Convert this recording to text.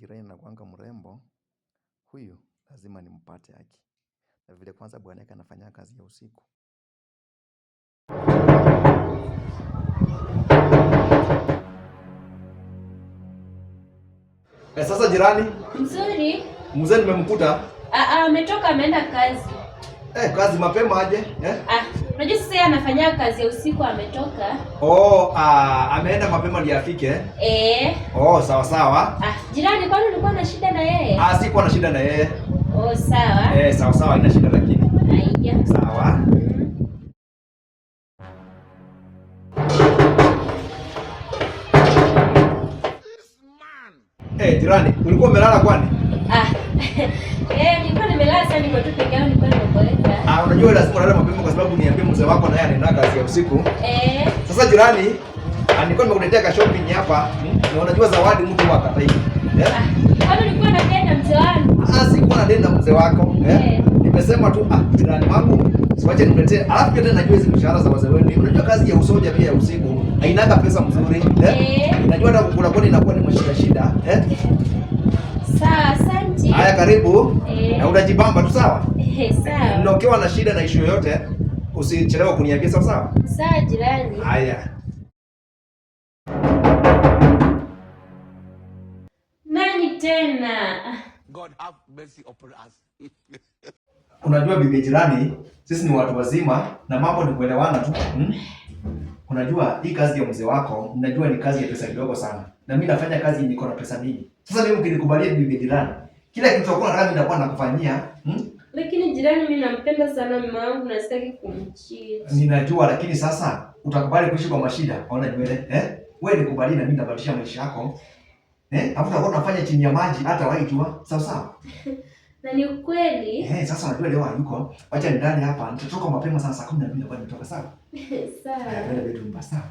Jirani anakuanga mrembo, huyu lazima nimpate haki. Na vile kwanza bwana yake anafanya kazi ya usiku. Eh, sasa jirani? Mzuri. Mzee nimemkuta. Ah ah, ametoka ameenda kazi. Eh, kazi mapema aje? Eh? Ah, unajua sasa yeye anafanya kazi ya usiku ametoka. Oh, ah, ameenda mapema ndiye afike. Eh. Oh, sawa sawa. Ah, jirani kwani ulikuwa na shida na yeye? Ah, sikuwa na shida na yeye. Oh, sawa. Eh, sawa sawa, haina shida lakini. Haya. Sawa. Eh, jirani, ulikuwa umelala kwani? Ah. Eh, nilikuwa nimelala sana, niko tu peke yangu, nilikuwa nimeboeka. Ah, unajua lazima ulale mapema kwa sababu niambie mzee wako naye anaenda kazi ya usiku. Eh. Sasa jirani, nilikuwa nimekuletea ka shopping hapa. Na unajua zawadi mtu huwa hakatai. Eh? Ah, kwani ulikuwa na deni na mzee wangu? Ah, sikuwa na deni na mzee wako. Eh? Eh. Nimesema tu jirani wangu siwache nimletee. Alafu pia tena najua hizi mshahara za wazee wenu. Unajua kazi ya usoja pia ya usiku hainanga pesa mzuri. Eh? Eh. Najua hata kukula kwani inakuwa ni mashida shida. Eh? Sawa, asante. Haya, karibu. Eh. Na unajibamba tu sawa? Eh, sawa. Na ukiwa na shida na issue yoyote usichelewe kuniambia, sawa sawa? Sawa jirani. Haya. Nani tena? God have mercy upon us. Unajua bibi jirani, sisi ni watu wazima na mambo ni kuelewana tu. Hmm? Unajua hii kazi ya mzee wako, unajua ni kazi ya pesa kidogo sana. Na mimi nafanya kazi yenye iko na pesa mingi. Sasa mimi ukinikubalia bibi jirani, kila kitu utakuwa unataka mimi nitakuwa nakufanyia, hmm? Lakini jirani, mimi nampenda sana mume wangu na sitaki kumcheat. Ninajua, lakini sasa utakubali kuishi kwa mashida. Ona nywele, eh? Wewe nikubalie na mimi nitabadilisha maisha yako. Eh? Alafu utakuwa unafanya chini ya maji hata waijua. Sawa sawa? Na ni ukweli. Eh, sasa unajua leo hayuko. Wacha nilale hapa. Nitatoka mapema sana saa 12 nitakuwa nimetoka, sawa? Sawa. Haya, twende bedroom basi, sawa?